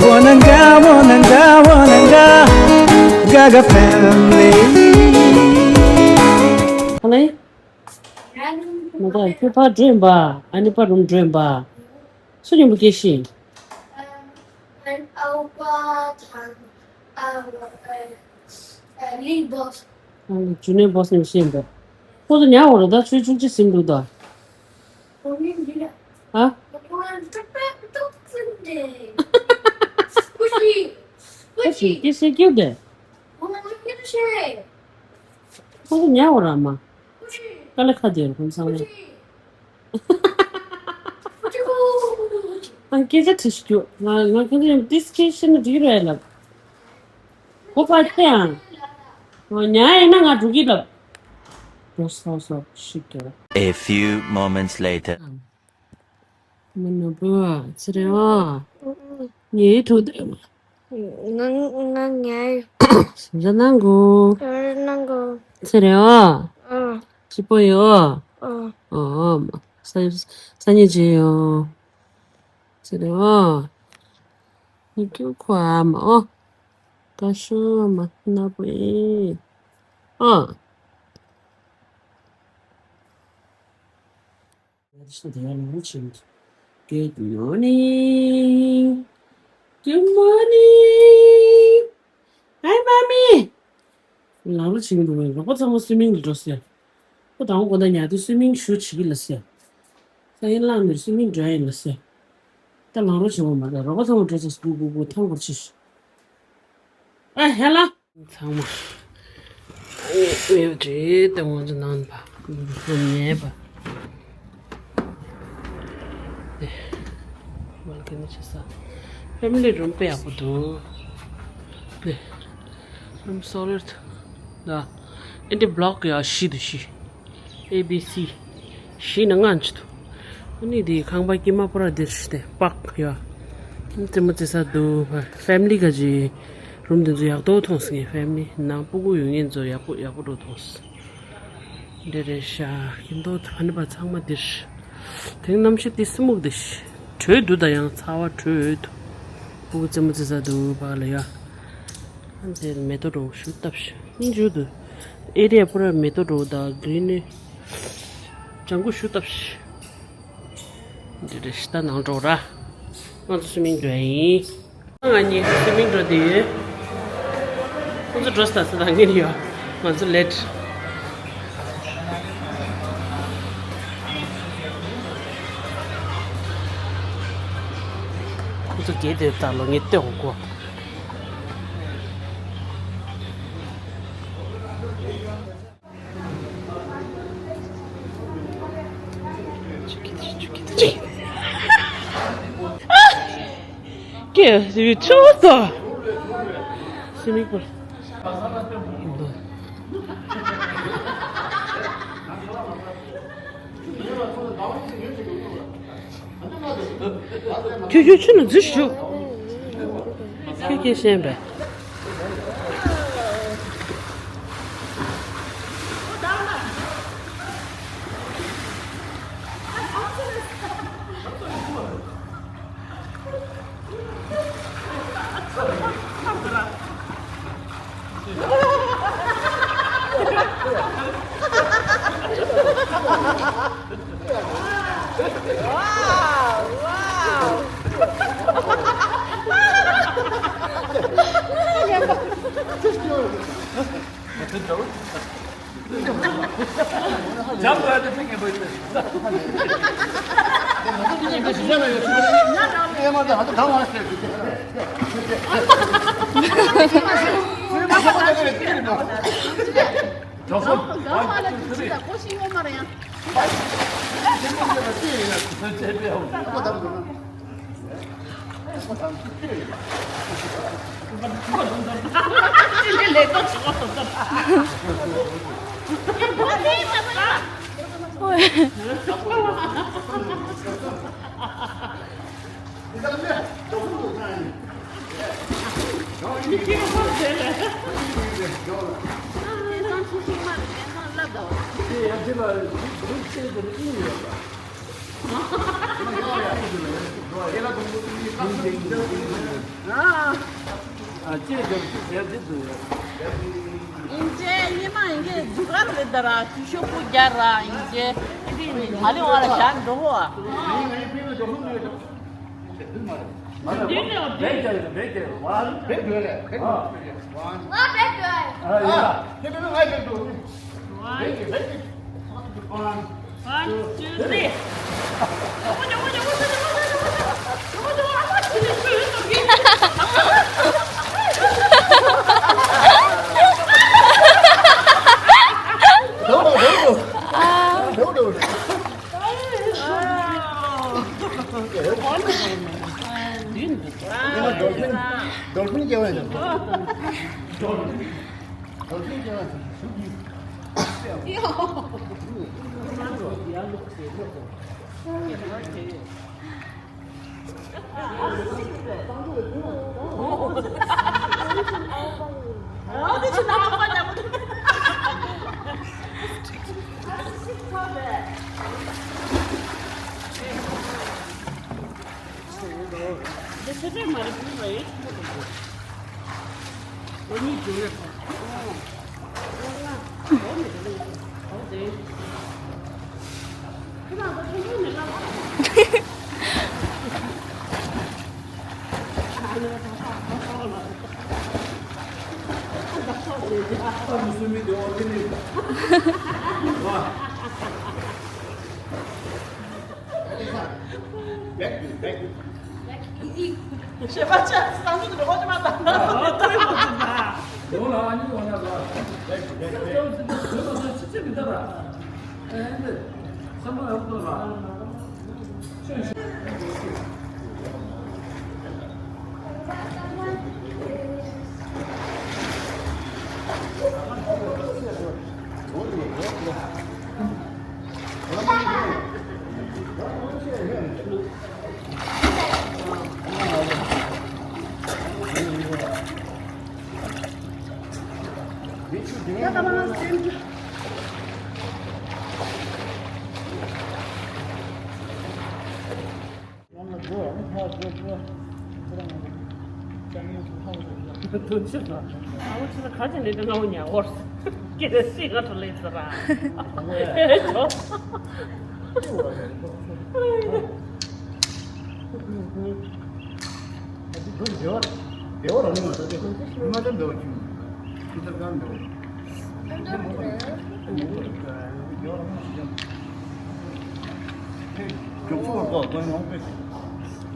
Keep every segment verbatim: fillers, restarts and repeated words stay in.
Wananga, wananga, wananga, Gaga family. ཧ་ལེ། མ་ད་ཁྱོད་ཕར་འགྲོ་ཡིན་པ། ཨ་ནི་པར་རུམ་འགྲོ་ཡིན་པ། སུ་མཉམ་པོ་སྐྱེས་ཤིང་། ཨ་ཨ་ཨ་ཨ་ལི་བོ་སི། ཨ་ནི་ཇུ་ནི་བོ་སི་ནས་ཤེས་པ། ཁོ་ཚོ་ཉལ་བ་རེད་ད། ཆུ་ཆུང་ཅིག་ཟིན་འདུག་ད། ཨ། ཁོ་ཞིག་སྐྱེ་སེ་སྐྱེ་དེ། ཁོ་ཉལ་བ་ར་མ། དཀའ་ལས་ཁ་དེ་རུ་ཁོམ་ཚང་མ། ཨ་སྐད་ཆ་དྲིས་རྒྱུ། ང་ང་ཁྱེད་ཚོ་ཡང་ཏིས་སྐད་བཤད་ན་འགྲིག་རེད་ལབ། ཁོ་ཕར་ཁྱེད་ཡང་། ང་ཉལ་ཡིན་ན་ང་འགྲོ་གི་ལབ། འགྲོ་སོང་སོང་ཞིག་གི། A few moments later. མི་ནུ་བུ་ཚེ་རིང་ཨ། ངའི་ཐུགས་དེ། ང་ང་ངའི། ཟ་ནང་གོ། ཟ་ནང་གོ། ཚེ་རིང་ཨ། ཨ། སྐྱིད་པོ་ཡོད། ཨ། ཨ་མ། ས་ས་ཉིན་བྱེད་ཡོད། ཚེ་རིང་ཨ། ཡིག་རྒྱུགས་ཁོ་ཨ་མ་ཨོ། ཀ་ཤོ་མ་ན་པོ་ཨེ། ཨ། Good morning. Good morning. Hi, mommy. ལང་ལོ་བྱེད་ཀྱི་འདུག་རོགས་པ་ཚང་མ་སུའི་མིང་ལ་འགྲོ་ཟེར། ཁོ་དང་པོ་དགོང་དག་ཉལ་དུས་སུའི་མིང་ཞུ་བྱེད་ཀྱི་ལ་ཟེར། ས་ཡིན་ལངས་ནས་སུའི་མིང་འགྲོ་ཡིན་ལ་ཟེར། ད་ལང་རོགས་བྱེད་འོ་མ་ད་རོགས་པ་ཚང་མ་འགྲོ་ཚར་སུ་གུ་གུ་གུ་ཐང་འགོར་ཕྱིར། ཨ་ཧེ་ལ། ཚང་མ། ཨེ་ཨེ་ཅེ་ད་ང་ཚོ་ནང་པ། རུམ་ཉལ་པ། ཨེ། ཝེལ་ཀམ་བྱེད་ས། ཕེ་མི་ལི་རུམ་དཔེ་ཡག་པོ་འདུག་ཨེ། རུམ་སོ་ལེར་ད། ཨེ་འདི་བྷ་ལོག་ཡ་བཞི་འདུག་བཞི། A B C། བཞི་ནས་ལྔ་འཆི་འདུག་ཨ་ནི་དེའི་ཁང་པ་དཀྱིལ་མ་པོ་ར་འདིར་ཤི་སྟེ་པག་ཡ། རྩེད་མོ་རྩེ་ས་འདུག་ཕེ་མི་ལི་ག་ཅི། རུམ་དེ་ཚོ་ཡག་ཏོ་མཐོང་སོང་ངས། ཕེ་མི་ལི་ནང་སྤུ་གུ་ཡོད་མཁན་ཚོ་ཡག་པོ་ཡག་པོ་འགྲོ་མཐོང་སོང་། འདི་རེད་ཤག་ཁྱིམ་ཐོག་ཕ་ནི་པ་ཚང་མ་འདིར། དེང་གནམ་གཤིས་ཏི་སི་སྨུག་འདི་ཤི། དྲོད་འདུག་ད་ཡང་ཚ་བ་དྲོད་འོད་འདུག་སྤུ་གུ་རྩེད་མོ་རྩེ་ས་འདུག་པག་ལ་ཡ། འདིར་མེ་ཏོག་འགྲོ་ཞུ་སྟབས་ཤིག་སྙིང་རྗེ་འདུག་ཨེ་རི་ཡ་པུ་ར་མེ་ཏོག་འགྲོ་ད་གི་རིན་ནི། ལྗང་གུ་ཞུ་སྟབས་ཤིག་འདི་རེད་ཤག་ད་ནང་འགྲོ་ར། ང་ཚོ་སུའི་མིང་འགྲོ་ཡིན། ང་གཉིས་སུའི་མིང་འགྲོ་དེ་ཡོད། ཁོ་ཚོ་འགྲོ་ས་ད་ས་དང་ངེད་ཡོད། ང་ཚོ་ལེ་ཊི། ཁོ་ཚོ་གས་དེ་ད་ལོ་ངས་ལྟོས་འོང་གོ། ཀྱེ་ཡུ་ཆུ་ཏོ། སུ་མིག་པར། ཁྱོད་ཁྱོད་ཆུ་ནང་འཛུལ་ཞུ། ཁྱོད་ཁྱེད་ཤེས་པས། ཡིན་ཅེ་ཡིན་མ་ཡིན་ཅེ་རྒྱུ་གར་རེད་ད་ར། ཤུ་ཤུ་པུ་རྒྱ་ར་ཡིན་ཅེ། ཨ་ལི་བ་ར་ཞག་འགྲོ་བ། One, two, three. Dolphin, dolphin, dolphin. བྱེད་པ་ཆགས་སང་ཉིན་རོགས་ཅི་མ་དང་། ཡོང་ལ་ཨ་ནི་འོ་ན་ལ། བྱེད་པ་ཆགས་ཆི་ཆི་མི་འདུག་ར། ཨེ་འདི་བསམ་པ་ཡག་པོ་འདུག་ར། དོན་ཆེ་ས། ཨ་བོ་ཆེ་ས་ག་ཅི་ནས་དེ་ང་བོ་ཉལ་བོར། སྐྱེ་དེ་སྲིད་ང་ཐོ་ལེ་ས་ར། ཨེ་ཅོ།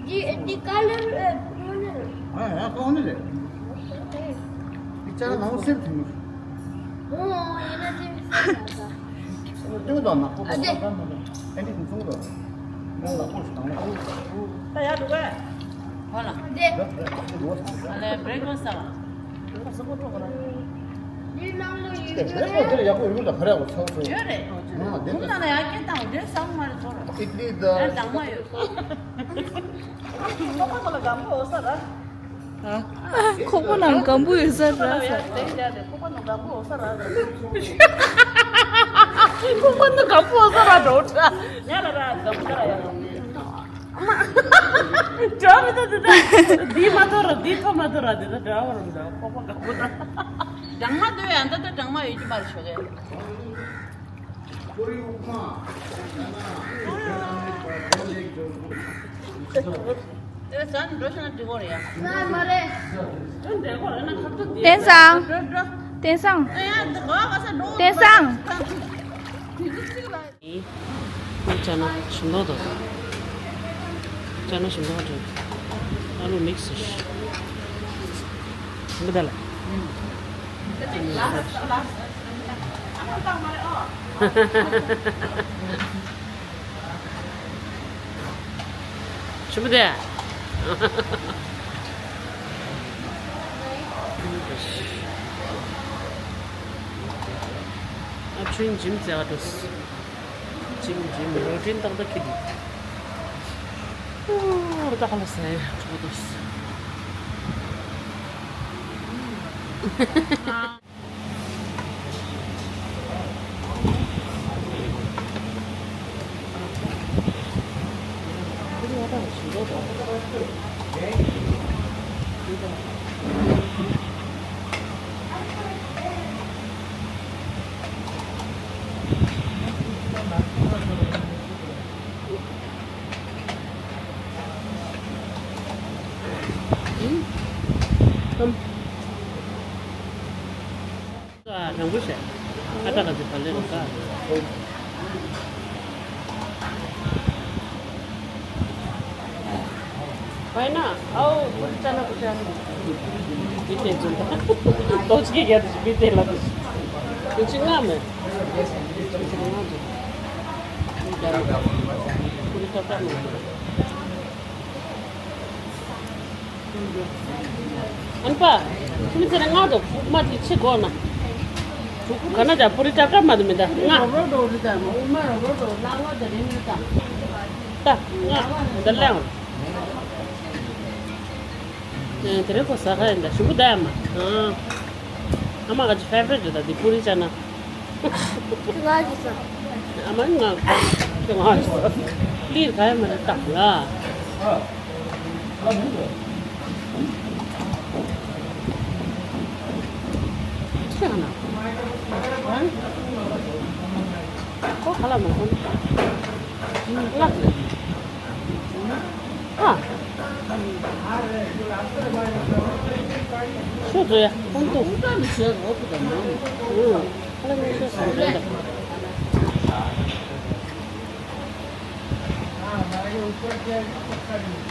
འདི་འདི་ཀ་ལར་ཨེ་ཁོ་ནི་རེད། ཨ་ཡ་ཁོ་ནི་རེད། འདི་ཅག་ནང་སེམས་ཐུང་། ཨོ་ཡིན་ན་དེ་སེམས་ལ་ད། ཏུ་དང་ནག་པོ་དང་ཨ་འདི་ཨ་འདི་ཁུང་ཚུང་དང་། ནང་ནག་པོ་ཞིག་དང་ནག་པོ། ད་ཡར་འགྲོ་གས། ཧོ་ལ། འདི། ཨ་ལེ་བྷི་རེག་ཕ་སི་ལ། འདི་ནང་ལོ་ཡོད་རྒྱུ་རེད། དེ་ཡག་པོ་ཡོད་ལ་ཁ་ར་ཡག་པོ་ཚོགས་སོང་། ཡོད་རེད། ང་འདི་ཁུང་ནང་ལ་ཡར་སྐད་བཏང་འོ་འདྲེ་ཟ་མ་རེད་ཚོར། ཨིད་ལི་དང་། ཡར་དྭངས་མ་ཡོད། ཁོག་པ་ལ་སྒམ་པོ་འོ་ས་ར། ཁོག་པ་ནང་སྒམ་པོ་ཡོད་ས་ར་ས། ཁོག་པ་ནང་སྒམ་པོ་འོ་ས་ར། ཁོག་པ་ནང་སྒམ་པོ་འོ་ས་ར་འགྲོ་དྲ། ཉ་ལ་ར་སྒམ་པོ་ར་ཡ། འདྲ་མི་འདུག་འདི་འདྲ། འདི་མ་གཏོགས་ར་འདི་ཐོ་མ་གཏོགས་ར་འདི་འདྲ་འདྲ་བ་ར་འདྲ་ཁོག་པ་སྒམ་པོ་དང་། སྦྲང་མ་འདུག་ཡ་འདི་ལྟ་སྦྲང་མ་ཡོད་ཀྱི་མ་རེད་ཞོགས་ཀས། བསྟན་བཟང་། བསྟན་བཟང་། བསྟན་བཟང་། ཅ་ན་ཞིམ་མདོག་འདུག་ཅ་ན་ཞིམ་མདོག་འདུག་ཨ་ལུ་མིག་སི་མི་ད་ལ། ཆུ་བུ་དེ། ཨ་ཆུན་འཇིམ་ཙེ་བ་དུས། འཇིམ་འཇིམ་རོ་ཏིན་ཏག་ཏག་ཁི་དི། ཨོ་ར་ཏག་ལ་སེ་ཁྲོ་དུས། རང་བུ་ཞེས་ཨ་ཏྲ་ག་ཚི་བ་ལེ་རུ་ཀ་བའི་ན་ཨའོ་ཀུ་རི་ཅ་ན་ཀུ་ཅ་ན་བི་ཏེ་ཙུན་ཏ་ཏོ་ཅི་གི་ག་དུ་ཞི་བི་ཏེ་ལ་དུ་ཞི་ཀུ་ཅི་ང་མེ་ཀུ་ཅི་ང་དུ་ཀུ་རི་ཏ་ཏ་མེ། ཨན་པ། ཁྱིམ་ཚེ་རིང་ང་དང་ཕུག་མ་དེ་ཆི་གོ་ན། ག་ན་ཅ་པུ་རི་ཏབ་ཏབ་མ་དུ་མི་ད་ང་། རོ་རོ་རི་ད་མ་ཨུ་མ་རོ་རོ་རོ་ལ་ང་དེ་རིང་ནི་ད། ད་ང་འདི་ལེང་། ཨེ་དེ་རིང་ཁོ་ཟ་ཁ་ཡིན་ད་ཞུ་གུ་ད་ཡ་མ། ཨ་མ་ག་ཅི་ཕེ་བ་རེ་ཊི་རེད་ད་དེ་པུ་རི་ཅ་ན། ང་གིས་ཟ། ཨ་མ་ང་ང་ལིར་ག་ཡ་མ་རེད་ད་ང་། ཁྱེད་ན། ཁོ་ག་ལ་མ་ཁོ་ང་། ཨ། ཤོ་ཛོ་ཡ་ཁོང་ཏུ། ཨུ། ཁ་ལ་ངོ་ཤོ་ཟ་ཡ་ད། Thank you.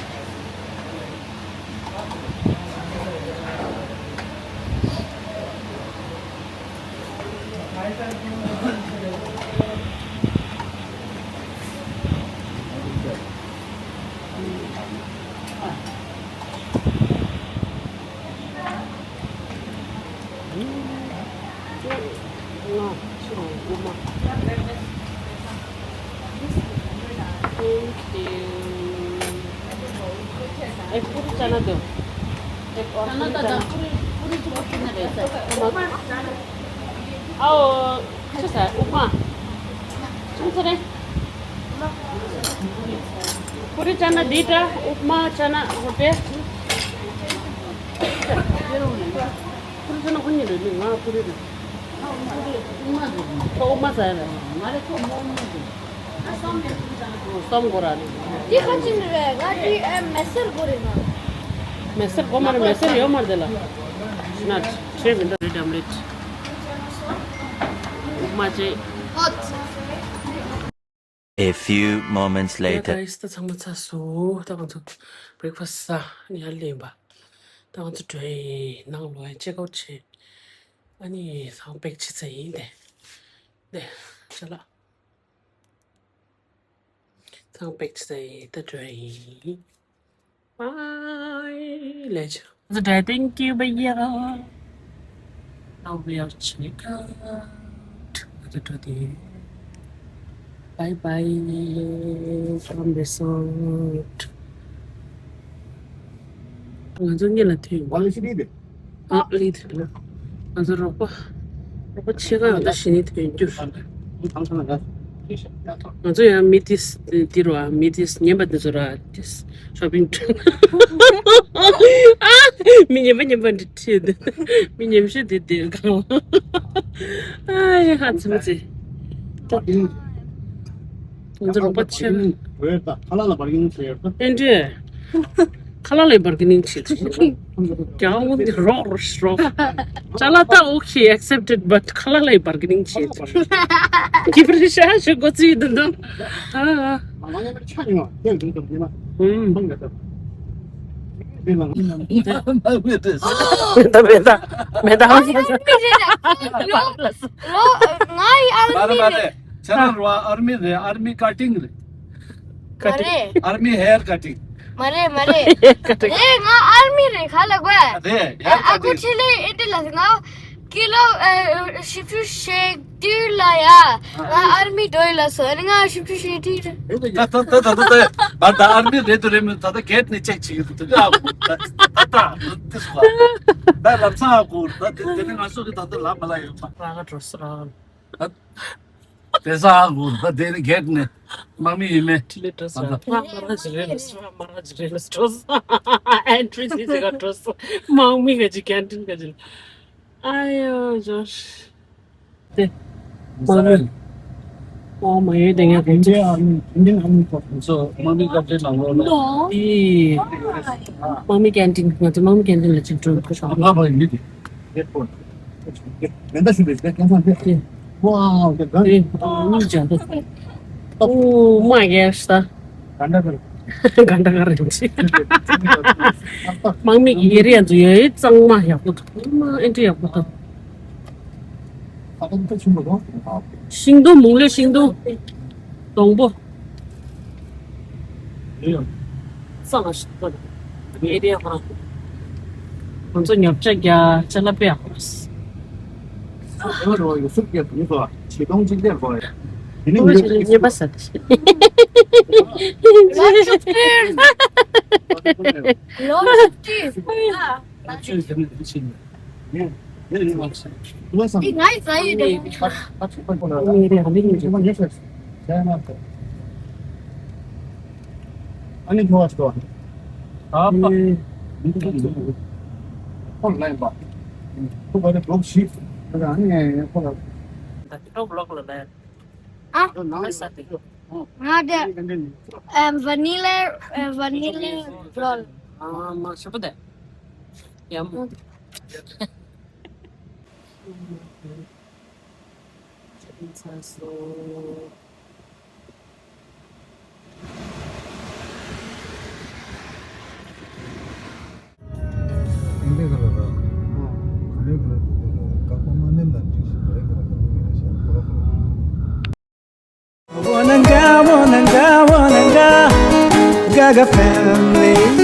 ཨེ་ཀུ་རི་ཅ་ན་དོ། ཨེ་ཀུ་རི་ཅ་ན། ཨའོ། ཆི་ཟ་ཨུ་མ། ཆུང་ཚེ་རེ། ཀུ་རི་ཅ་ན་འདི་འདྲ་ཨུ་མ་ཅ་ན་ཧོ་ཏེ། ཀུ་རི་ཅ་ན་ཁོ་གཉིས་རེད་ལི་ང་ཀུ་རི་རེད། ཁོ་ཨུ་མ་ཟ་ཡ་རེད། སོམ་གོ་ར་རེད། འདི་ཁ་ཅིག་རེད་ང་འདི་ཨེ་མེ་སེར་གོ་རེད་ང་། མེ་སེར་གོ་མ་རེད་མེ་སེར་ཡོད་མ་རེད་དེ་ལ། ཤི་ན་ཁྲེ་མི་འདུག་རེད་ཨམ་ལེཊ། ཨུ་མ་ཅེ། A few moments later. Guys, ད་ཚང་མ་ཚར་སོང་། ད་ང་ཚོ་breakfast་ཟ་ནི་ཡར་ལེན་པ། ད་ང་ཚོ་འགྲོ་ཡི་ནང་ལོགས་ཡ་check out་བྱེད། ཨ་ནི་ཚང་པེག་བྱེད་ཚར་ཡིན་ཏེ། ཏེ་ཅ་ལག་ཚང་པེག་བྱེད་ཚར་ཡིན་ད་འགྲོ་ཡི། Bye. Let's. Thank you, भैया. Now we are check out. Bye bye from resort. ང་ཚོ་གཉིས་ལ་ཐུག་ཡོད། ཨ་ལི་ཐུག་ལ། ང་ཚོ་རོགས་པ། རོགས་པ་ཕྱེད་ཀ་ཡང་ད་ཞི་ནི་ཐོན་རྒྱུ། ང་ཚོ་ཡང་མི་ཏིས་འདི་རུ་ཨ་མི་ཏིས་ཉན་པ་འདི་ཚོ་ར་ཏིས་shopping་ཨ་མི་ཉན་པ་ཉན་པ་འདི་ཁྲིད་འདི་མི་ཉན་ཤོས་འདི་འདིར་གང་ཨ་ཡ་ཧ་ཚིམ་ཚེ། ང་ཚོ་རོགས་པ་ཆེ། ཁ་ལག་ལ་བར་གྱི་ནི་ཆེ། ཨེ་འདྲས། ཁ་ལག་ལ་བར་གྱི་ནི་ཆེ། རྒྱ་འོ་འདི་རོགས་རོགས་རོགས། ཅ་ལག་ད་okay accepted but ཁ་ལག་ལ་བར་གྱི་ནི་ཆེ། གི་པར་ཤ་ཤ་གོ་ཚི་འདི་འདི། ཨ། ཨུམ། མེད་ད་མེད་ད་མེད་ད། ང་ཡི་ཨ་མ་མི་རེད། ཁྱེད་རང་རོ་ཨར་མི་རེད། ཨར་མི་ཀ་ཊིང་རེད། མ་རེད། ཨར་མི་ཧེར་ཀ་ཊིང་། མ་རེད་མ་རེད། ཀ་ཊིང་། རེད་ང་ཨར་མི་རེད་ག་ལ་གོ། རེད་ཧེར་ཨ་ཀ་ཀུ་ཊིང་། ཆེ་ལེ་ཨེ་ཏི་ལ་ང་ཀི་ལོ་ཨ་བཞི་བཅུ་ཞེ་བདུན་ལ་ཡ་ང་ཨར་མི་འགྲོ་ཡི་ལ་སོ་ཨ་ནི་ང་བཞི་བཅུ་ཞེ་བདུན་རེད། ད་ད་ད་ད་ད་ད་ཨར་མི་རེད་དུ་རེད་མི་ད་ད་གེ་ཊི་ནས་ཅེག་བྱེད་ཀྱི་འདུག་ད་ཨ་ད་ད་ད་ད་ལམ་སང་ཨ་ཁུ་ད་དེ་དེ་ནས་ང་ཚོ་གི་ད་ད་ལམ་མ་ལ་ཡོད་མ། རང་ག་འགྲོ་སོང་། ད་དེ་ས་ཧ་གོ་ད་དེ་ནི་གེ་ཊི་ནས་དམག་མི་ཡིན་མེད། ཁྲི་ལས་འགྲོ་ས་ཨ་ད་མ་ར་ཇི་རེ་ལ་སོ་མ་ར་ཇི་རེ་ལ་འགྲོ་ས་ཨེན་ཊི་རི་སི་སི་ག་འགྲོ་ས་དམག་མི་ག་ཅི་ཀེན་ཊིན་ག་ཅི་ཨ་ཡོ་ཇོ་ཤི་དེ་དམག་མི། ཨོ་མ་ཡོད་དེ་ངས་གོ་ཚོད། Indian Army Corps. So, Mummy Canteen ནང་ལོགས་ལ། ཨི། Mummy Canteen ང་ཚོ་Mummy Canteen ལ་ཅིག་འགྲོ་དགོས་ཤག་ལ་བ་ཡིན་དེ། Airport. མེ་མདའ་ཞུ་རེད་དེ་ཁྱེད་ཚང་དེ། Wow, the gun. ཨི། ཨོ་མི་ཇ་དེ། ཨོ་མ་ཡེ་ཤ་ད། ག་འདྲ་ག་རེད། ག་འདྲ་ག་རེད། དམག་མི་གི་ཨེ་རི་ཡ་ཚོ་ཡོད་གཙང་མ་ཡག་པོ་འདུག་ཨ་མ་ཨེ་འདྲ་ཡག་པོ་འདུག་ཤིང་སྡོང་མུང་ལོས་ཤིང་སྡོང་། སྡོང་པོ། གཙང་ཞིག་པོ་འདུག་ཨེ་རི་ཡ་ཁོ་རང་། ང་ཚོ་ཉོ་ཆ་རྒྱ་ཆ་ལ་དཔེ་ཡག་པོ་རེད། ཉེས་པ་ཟ། Lots of tears. Lots of tears. Yeah. Nice, I ཨ། ང་དེ་ཨེམ་vanilla ཨེམ་vanilla roll. ཨ་མ་ཞུ་པ་དེ། ཡ་མོ། ཚ་སོ། Wananga, wananga, wananga, Gaga family.